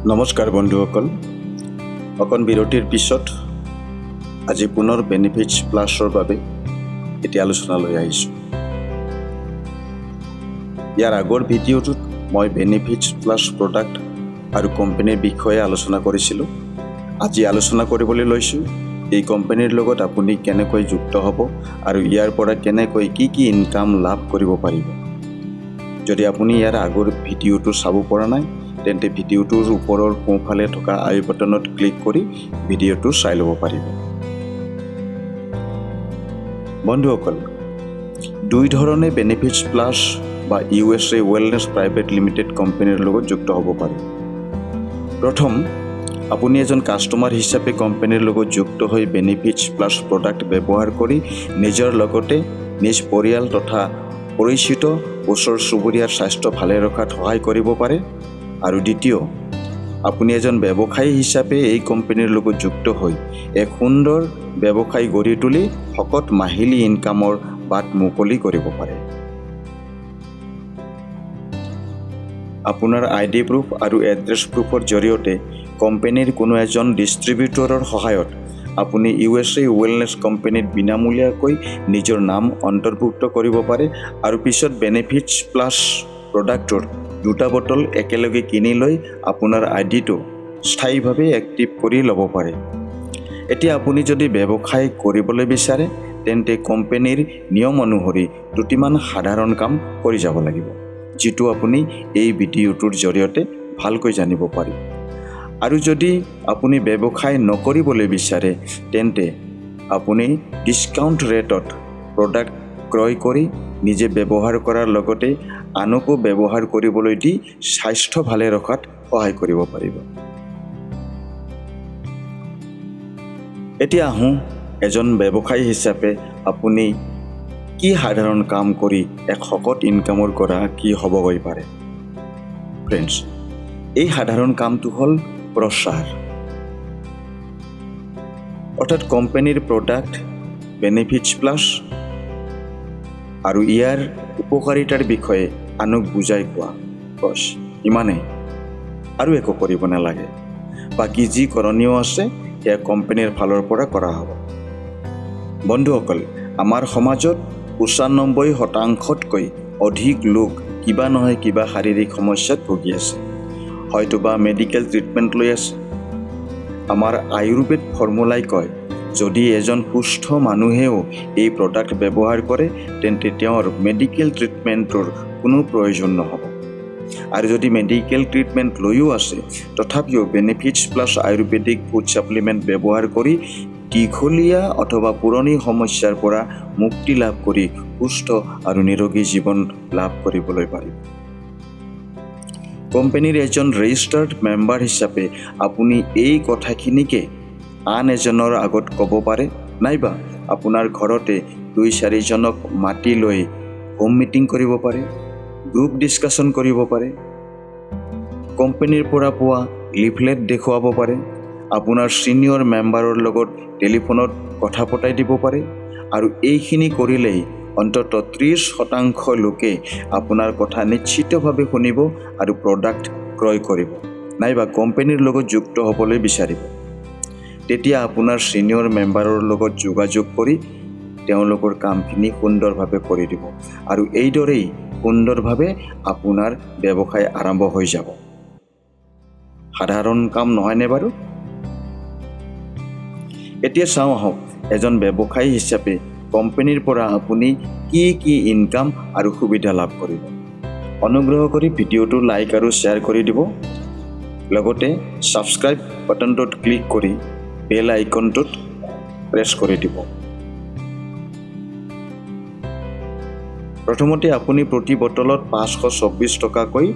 নমস্কাৰ বন্ধুসকল, অকণ বিৰতিৰ পিছত আজি পুনৰ বেনিফিটছ প্লাছৰ বাবে এটি আলোচনা লৈ আহিছোঁ। ইয়াৰ আগৰ ভিডিঅ'টোত মই বেনিফিটছ প্লাছ প্ৰডাক্ট আৰু কোম্পানীৰ বিষয়ে আলোচনা কৰিছিলোঁ। আজি আলোচনা কৰিবলৈ লৈছোঁ এই কোম্পানীৰ লগত আপুনি কেনেকৈ যুক্ত হ'ব আৰু ইয়াৰ পৰা কেনেকৈ কি কি ইনকাম লাভ কৰিব পাৰিব। যদি আপুনি ইয়াৰ আগৰ ভিডিঅ'টো চাব পৰা নাই, তেন্তে ভিডিঅ'টোৰ ওপৰৰ সোঁফালে থকা আই বাটনত ক্লিক কৰি ভিডিঅ'টো চাই ল'ব পাৰিব। বন্ধুসকল, দুই ধৰণে বেনিফিটছ প্লাছ বা ইউ এছ এ ৱেলনেছ প্ৰাইভেট লিমিটেড কোম্পানীৰ লগত যুক্ত হ'ব পাৰে। প্ৰথম, আপুনি এজন কাষ্টমাৰ হিচাপে কোম্পানীৰ লগত যুক্ত হৈ বেনিফিটছ প্লাছ প্ৰডাক্ট ব্যৱহাৰ কৰি নিজৰ লগতে নিজ পৰিয়াল তথা পৰিচিত ওচৰ চুবুৰীয়াৰ স্বাস্থ্য ভালে ৰখাত সহায় কৰিব পাৰে। আৰু দ্বিতীয়, আপুনি এজন ব্যৱসায়ী হিচাপে এই কোম্পানীৰ লগত যুক্ত হৈ এক সুন্দৰ ব্যৱসায় গঢ়ি তুলি শকত মাহিলী ইনকামৰ বাট মুকলি কৰিব পাৰে। আপোনাৰ আই ডি প্ৰুফ আৰু এড্ৰেছ প্ৰুফৰ জৰিয়তে কোম্পানীৰ কোনো এজন ডিষ্ট্ৰিবিউটৰৰ সহায়ত আপুনি ইউ এছ এ ৱেলনেছ কোম্পানীত বিনামূলীয়াকৈ নিজৰ নাম অন্তৰ্ভুক্ত কৰিব পাৰে আৰু পিছত বেনিফিটছ প্লাছ প্ৰডাক্টৰ দুটা বটল একেলগে কিনি লৈ আপোনাৰ আই ডিটো স্থায়ীভাৱে এক্টিভ কৰি ল'ব পাৰে। এতিয়া আপুনি যদি ব্যৱসায় কৰিবলৈ বিচাৰে, তেন্তে কোম্পানীৰ নিয়ম অনুসৰি দুটিমান সাধাৰণ কাম কৰি যাব লাগিব, যিটো আপুনি এই ভিডিঅ'টোৰ জৰিয়তে ভালকৈ জানিব পাৰিব। আৰু যদি আপুনি ব্যৱসায় নকৰিবলৈ বিচাৰে, তেন্তে আপুনি ডিছকাউণ্ট ৰেটত প্ৰডাক্ট ক্ৰয় কৰি নিজে ব্যৱহাৰ কৰাৰ লগতে আনকো ব্যৱহাৰ কৰিবলৈ দি স্বাস্থ্য ভালে ৰখাত সহায় কৰিব পাৰিব। এতিয়া আহোঁ, এজন ব্যৱসায়ী হিচাপে আপুনি কি সাধাৰণ কাম কৰি এক শকত ইনকামৰ গৰাকী হ'বগৈ পাৰে। ফ্ৰেণ্ডছ, এই সাধাৰণ কামটো হ'ল প্ৰচাৰ, অৰ্থাৎ কোম্পানীৰ প্ৰডাক্ট বেনিফিটছ প্লাছ আৰু ইয়াৰ উপকাৰিতাৰ বিষয়ে আনক বুজাই কোৱা। বছ, ইমানেই, আৰু একো কৰিব নালাগে। বাকী যি কৰণীয় আছে, সেয়া কোম্পানীৰ ফালৰ পৰা কৰা হ'ব। বন্ধুসকল, আমাৰ সমাজত 95 শতাংশতকৈ অধিক লোক কিবা নহয় কিবা শাৰীৰিক সমস্যাত ভুগি আছে, হয়তো বা মেডিকেল ট্ৰিটমেণ্ট লৈ আছে। আমাৰ আয়ুৰ্বেদ ফৰ্মুলাই কয়, যদি এজন সুস্থ মানুহেও এই প্ৰডাক্ট ব্যৱহাৰ কৰে, তেন্তে তেওঁৰ মেডিকেল ট্ৰিটমেণ্টৰ কোনো প্ৰয়োজন নহ'ব। আৰু যদি মেডিকেল ট্ৰিটমেণ্ট লৈও আছে, তথাপিও benefits plus Ayurvedic food supplement ব্যৱহাৰ কৰি দীঘলীয়া অথবা পুৰণি সমস্যাৰ পৰা মুক্তি লাভ কৰি সুস্থ আৰু নিৰোগী জীৱন লাভ কৰিবলৈ পাৰিব। কোম্পানীৰ এজন ৰেজিষ্টাৰ্ড মেম্বাৰ হিচাপে আপুনি এই কথাখিনিকে আন এজনৰ আগত ক'ব পাৰে, নাইবা আপোনাৰ ঘৰতে দুই চাৰিজনক মাতি লৈ হোম মিটিং কৰিব পাৰে, গ্ৰুপ ডিছকাশ্যন কৰিব পাৰে, কোম্পানীৰ পৰা পোৱা লিফলেট দেখুৱাব পাৰে, আপোনাৰ ছিনিয়ৰ মেম্বাৰৰ লগত টেলিফোনত কথা পতাই দিব পাৰে। আৰু এইখিনি কৰিলেই অন্ততঃ 30% লোকে আপোনাৰ কথা নিশ্চিতভাৱে শুনিব আৰু প্ৰডাক্ট ক্ৰয় কৰিব নাইবা কোম্পানীৰ লগত যুক্ত হ'বলৈ বিচাৰিব। তেতিয়া আপোনাৰ ছিনিয়ৰ মেম্বাৰৰ লগত যোগাযোগ কৰি তেওঁলোকৰ কামখিনি সুন্দৰভাৱে কৰি দিব আৰু এইদৰেই সুন্দৰভাৱে আপোনাৰ ব্যৱসায় আৰম্ভ হৈ যাব। সাধাৰণ কাম নহয়নে বাৰু? এতিয়া চাওঁ আহক, এজন ব্যৱসায়ী হিচাপে কোম্পানীৰ পৰা আপুনি কি কি ইনকাম আৰু সুবিধা লাভ কৰিব। অনুগ্ৰহ কৰি ভিডিঅ'টো লাইক আৰু শ্বেয়াৰ কৰি দিব, লগতে ছাবস্ক্ৰাইব বাটনটোত ক্লিক কৰি বেল আইকনটোত প্ৰেছ কৰি দিব। প্ৰথমতে, আপুনি প্ৰতি বটলত 524 টকাকৈ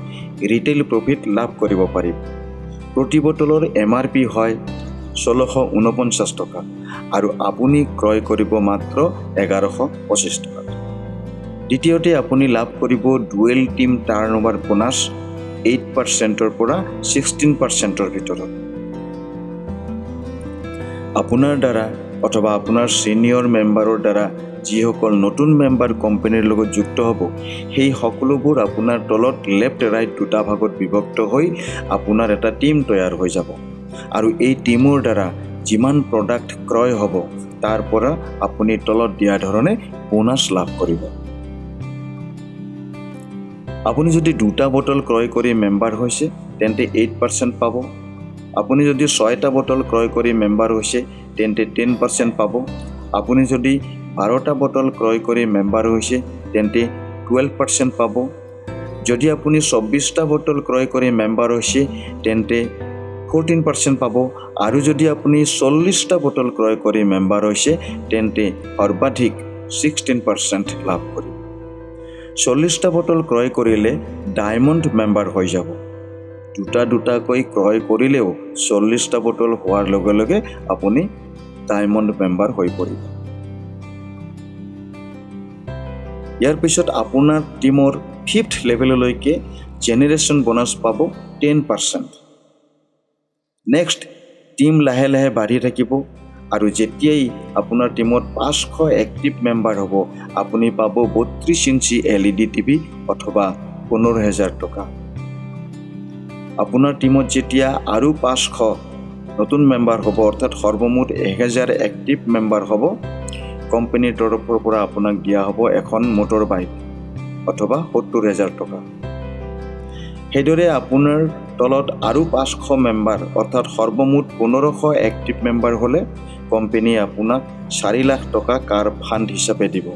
ৰিটেইল প্ৰফিট লাভ কৰিব পাৰিব। প্ৰতি বটলৰ এম আৰ পি হয় 1649 টকা আৰু আপুনি ক্ৰয় কৰিব মাত্ৰ 1125 টকাত। দ্বিতীয়তে, আপুনি লাভ কৰিব ডুৱেল টিম টাৰ্ণ অভাৰ বোনাছ 8 পাৰ্চেণ্টৰ পৰা 16 পাৰ্চেণ্টৰ ভিতৰত। আপোনাৰ দ্বাৰা অথবা আপোনাৰ ছিনিয়ৰ মেম্বাৰৰ দ্বাৰা যিসকল নতুন মেম্বাৰ কোম্পানীৰ লগত যুক্ত হ'ব, সেই সকলোবোৰ আপোনাৰ তলত লেফ্ট ৰাইট দুটা ভাগত বিভক্ত হৈ আপোনাৰ এটা টীম তৈয়াৰ হৈ যাব আৰু এই টীমৰ দ্বাৰা যিমান প্ৰডাক্ট ক্ৰয় হ'ব, তাৰ পৰা আপুনি তলত দিয়া ধৰণে বোনাছ লাভ কৰিব। আপুনি যদি দুটা বটল ক্ৰয় কৰি মেম্বাৰ হৈছে, তেন্তে 8% পাব। আপুনি যদি ছয়টা বটল ক্ৰয় কৰি মেম্বাৰ হৈছে, তেন্তে 10% পাব। আপুনি যদি 12টা বটল ক্ৰয় কৰি মেম্বাৰ হৈছে, তেন্তে 12% পাব। যদি আপুনি 24টা বটল ক্ৰয় কৰি মেম্বাৰ হৈছে, তেন্তে 14% পাব আৰু যদি আপুনি 40টা বটল ক্ৰয় কৰি মেম্বাৰ হৈছে, তেন্তে সৰ্বাধিক 16% লাভ কৰিব। 40টা বটল ক্ৰয় কৰিলে ডায়মণ্ড মেম্বাৰ হৈ যাব। দুটা দুটাকৈ ক্ৰয় কৰিলেও 40টা বটল হোৱাৰ লগে লগে আপুনি ডায়মণ্ড মেম্বাৰ হৈ পৰিব। ইয়াৰ পিছত আপোনাৰ টীমৰ ফিফ্থ লেভেললৈকে জেনেৰেশ্যন বোনাছ পাব 10%। নেক্সট, টীম লাহে লাহে বাঢ়ি থাকিব আৰু যেতিয়াই আপোনাৰ টীমত 500 এক্টিভ মেম্বাৰ হ'ব, আপুনি পাব 32 ইঞ্চি এলইডি টিভি অথবা 15,000 টকা। আপোনাৰ টীমত যেতিয়া আৰু 500 নতুন মেম্বাৰ হ'ব, অৰ্থাৎ সৰ্বমুঠ 1000 এক্টিভ মেম্বাৰ হ'ব, কোম্পানীৰ তৰফৰ পৰা আপোনাক দিয়া হ'ব এখন মটৰ বাইক অথবা 70,000 টকা। সেইদৰে আপোনাৰ তলত আৰু 500 মেম্বাৰ, অৰ্থাৎ সৰ্বমুঠ 1500 এক্টিভ মেম্বাৰ হ'লে কোম্পানীয়ে আপোনাক 4 লাখ টকা কাৰ ফাণ্ড হিচাপে দিব।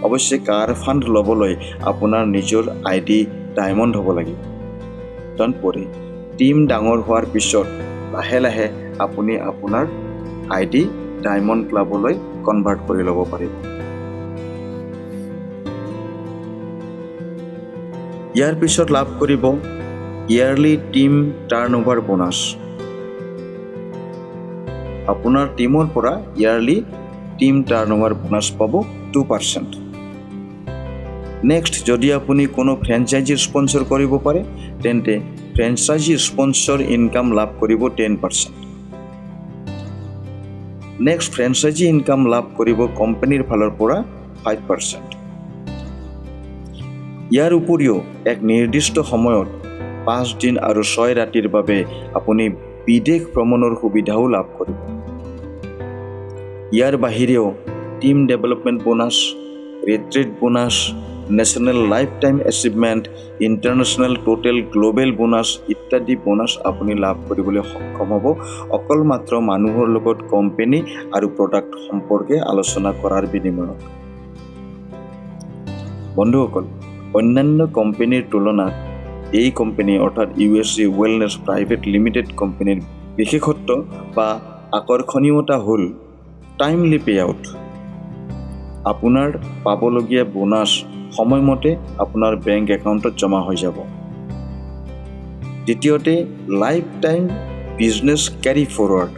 অৱশ্যে কাৰ ফাণ্ড ল'বলৈ আপোনাৰ নিজৰ আইডি ডায়মণ্ড হ'ব লাগিব। তদুপৰি টীম ডাঙৰ হোৱাৰ পিছত লাহে লাহে আপুনি আপোনাৰ আইডি ডায়মণ্ড ক্লাবলৈ কনভাৰ্ট কৰি ল'ব পাৰিব। ইয়াৰ পিছত লাভ কৰিব yearly team turn over bonus. আপোনাৰ টীমৰ পৰা yearly team turn over bonus পাব 2%। নেক্সট, যদি আপুনি কোনো ফ্ৰেঞ্চাইজি স্পনচৰ কৰিব পাৰে, তেন্তে ফ্ৰেঞ্চাইজি স্পনচৰ ইনকাম লাভ কৰিব 10%। নেক্সট, ফ্ৰেঞ্চাইজি ইনকাম লাভ কৰিব কোম্পানীৰ ফালৰ পৰা 5%। ইয়াৰ উপৰিও এক নিৰ্দিষ্ট সময়ত 5 দিন আৰু 6 ৰাতিৰ বাবে আপুনি বিদেশ ভ্ৰমণৰ সুবিধাও লাভ কৰিব। ইয়াৰ বাহিৰেও team development bonus, retreat bonus, national life time achievement, international total global bonus ইত্যাদি বোনাছ আপুনি লাভ কৰিবলৈ সক্ষম হ'ব, অকল মাত্ৰ মানুহৰ লগত কোম্পানী আৰু প্ৰডাক্ট সম্পৰ্কে আলোচনা কৰাৰ বিনিময়ত। বন্ধুসকল, অন্যান্য কোম্পানীৰ তুলনাত এই কোম্পানী, অৰ্থাৎ ইউএছচি ৱেলনেছ প্ৰাইভেট লিমিটেড কোম্পানীৰ বিশেষত্ব বা আকৰ্ষণীয়তা হ'ল টাইমলি পে আউট। আপোনাৰ পাবলগীয়া বোনাছ সময়মতে আপোনাৰ বেংক একাউণ্টত জমা হৈ যাব। দ্বিতীয়তে, life time business carry forward,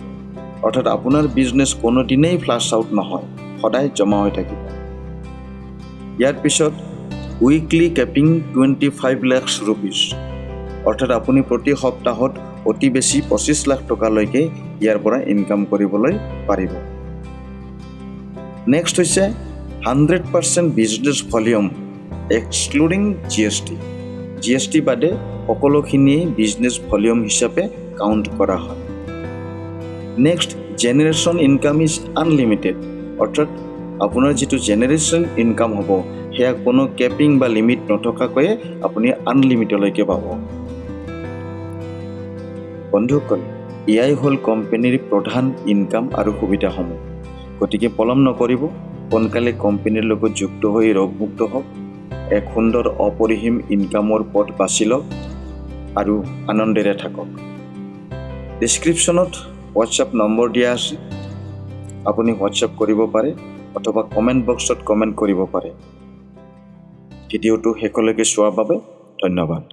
অৰ্থাৎ আপোনাৰ বিজনেছ কোনোদিনেই ফ্লাছ আউট নহয়, সদায় জমা হৈ থাকিব। ইয়াৰ পিছত weekly capping ₹25 lakhs, অৰ্থাৎ আপুনি প্ৰতি সপ্তাহত অতি বেছি 25 লাখ টকালৈকে ইয়াৰ পৰা ইনকাম কৰিবলৈ পাৰিব। নেক্সট হৈছে 100% business volume excluding GST। GST বাদে সকলোখিনিয়েই বিজনেছ ভলিউম হিচাপে কাউণ্ট কৰা হয়। Next, generation income is unlimited, অৰ্থাৎ আপোনাৰ যিটো জেনেৰেশ্যন ইনকাম হ'ব, সেয়া কোনো কেপিং বা লিমিট নথকাকৈয়ে আপুনি আনলিমিটেডলৈকে পাব। বন্ধুসকল, এয়াই হ'ল কোম্পানীৰ প্ৰধান ইনকাম আৰু সুবিধাসমূহ। গতিকে পলম নকৰিব, সোনকালে কোম্পানীৰ লগত যুক্ত হৈ ৰোগমুক্ত হওক, এক সুন্দৰ অপৰিসীম ইনকামৰ পথ বাছি লওক আৰু আনন্দেৰে থাকক। ডিছক্ৰিপশ্যনত হোৱাটছআপ নম্বৰ দিয়া আছে, আপুনি হোৱাটছআপ কৰিব পাৰে অথবা কমেণ্ট বক্সত কমেণ্ট কৰিব পাৰে। ভিডিঅ'টো শেষলৈকে চোৱাৰ বাবে ধন্যবাদ।